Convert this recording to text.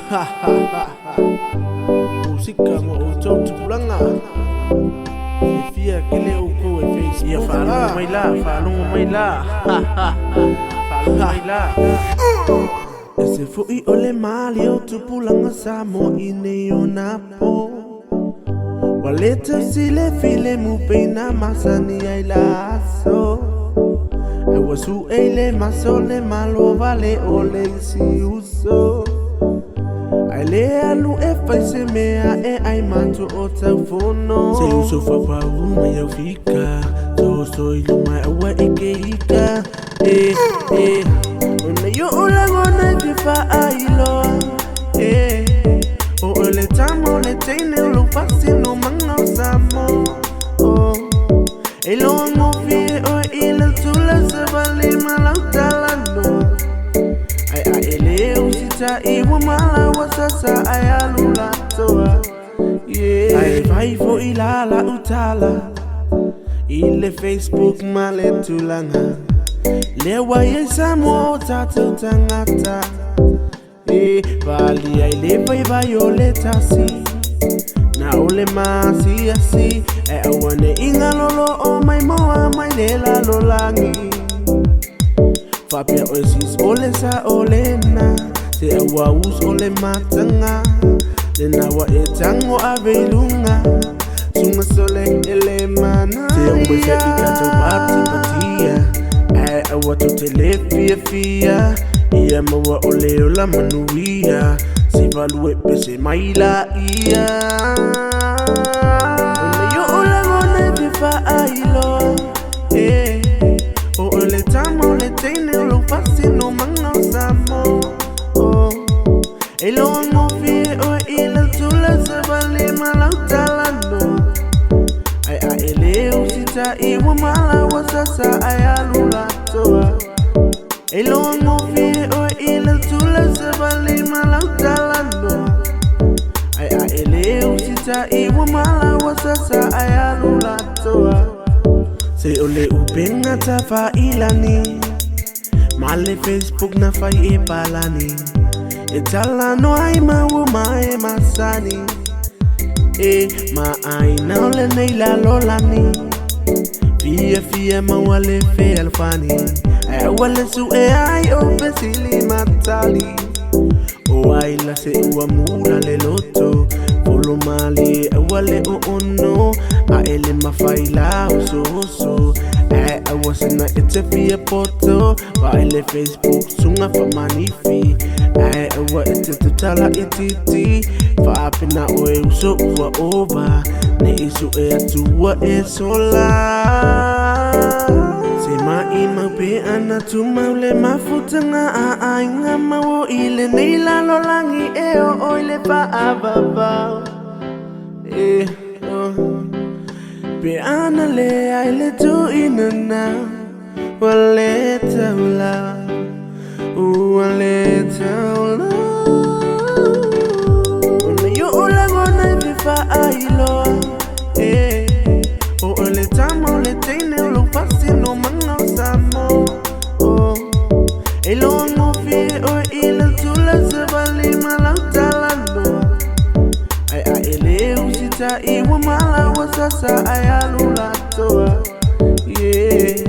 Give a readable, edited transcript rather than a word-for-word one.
Ha ha ha ha. Musika mo outou tupulaga. Fiafia tele outou e Facebook. Ia faalogo mai la, faalogo mai la. Ha ha ha. Faalogo mai la. E se foʻi o le mali o tupulaga Samoa i nei ona po. Ua le tausi le filemu pei na masani ai la aso. Ae ua suʻe i le maso le malo vale o le isi uso. Ae le alu e fai se mea e ai matou o taufono. Se uso faapau mai au fika, toso i luma aua e ke ika. E, e, ona i oʻu lagona e fia faailoa. E, o oe le tama o le teine o lou faasinomaga o Samoa. Oh, e iloa gofie oe i lau tula savali ma lau talanoa. Ai a e le usitaʻi ua mala ua sasa ae alu latoa. Yeah. Ae fai foʻi la lau tala i le Facebook ma le tulaga lea ua i ai Samoa o tatou tagata. E pali ai le vaivai o le tasi na o le maasiasi e aua ne i galolo o maimoa mai le lalolagi. Faapea oe sis o le sa o lena se aua us o le mataga lena ua e tago ave i luga suga sole e le mana. Se ua se i tatou patipatia ae aua tou te le fiafia ia maua o le ola manuia se valu e pese mai la ia. Ona i oʻu lagona e fia faailoa e o oe le tama o le teine o lou faasinomaga o Samoa. Oh, e iloa gofie oe i lau tula savali ma lau talanoa. Ai a e le usitaʻi ua mala ua sasa ae alu latoa. E iloa gofie oe i lau tula savali ma lau talanoa. Ai a e le usitaʻi ua mala ua sasa ae alu latoa. Se o le upega tafailagi ma le Facebook na fai e palani e talanoa ai ma ua mae masani e ma aina o lenei lalolagi. Fiafia maua le fealofani ae aua le suʻe ai o fesili ma tali. O ai la se ua mula le loto folo malie aua le oono a e le mafai la osooso ae aua sina e te fia poto vaai le Facebook suga faamanifi ae aua e te tatala itiiti faapena oe uso ua ova ne i suʻe atu ua e sola. Se maʻimau pe ana tumau le mafutaga a aiga mau o i lenei lalolagi e oo i le faavavao. E, oh. Pe ana leai le tuinana ua le taula ua le taula. Ona i oʻu lagona e fia faailoa e o oe le tama o le teine o lou faasinomaga o Samoa. Oh, e iloa gofie oe i lau tula savali ma lau talanoa. Ai a e le usitaʻi ua mala ua sasa ae alu latoa. Yeah.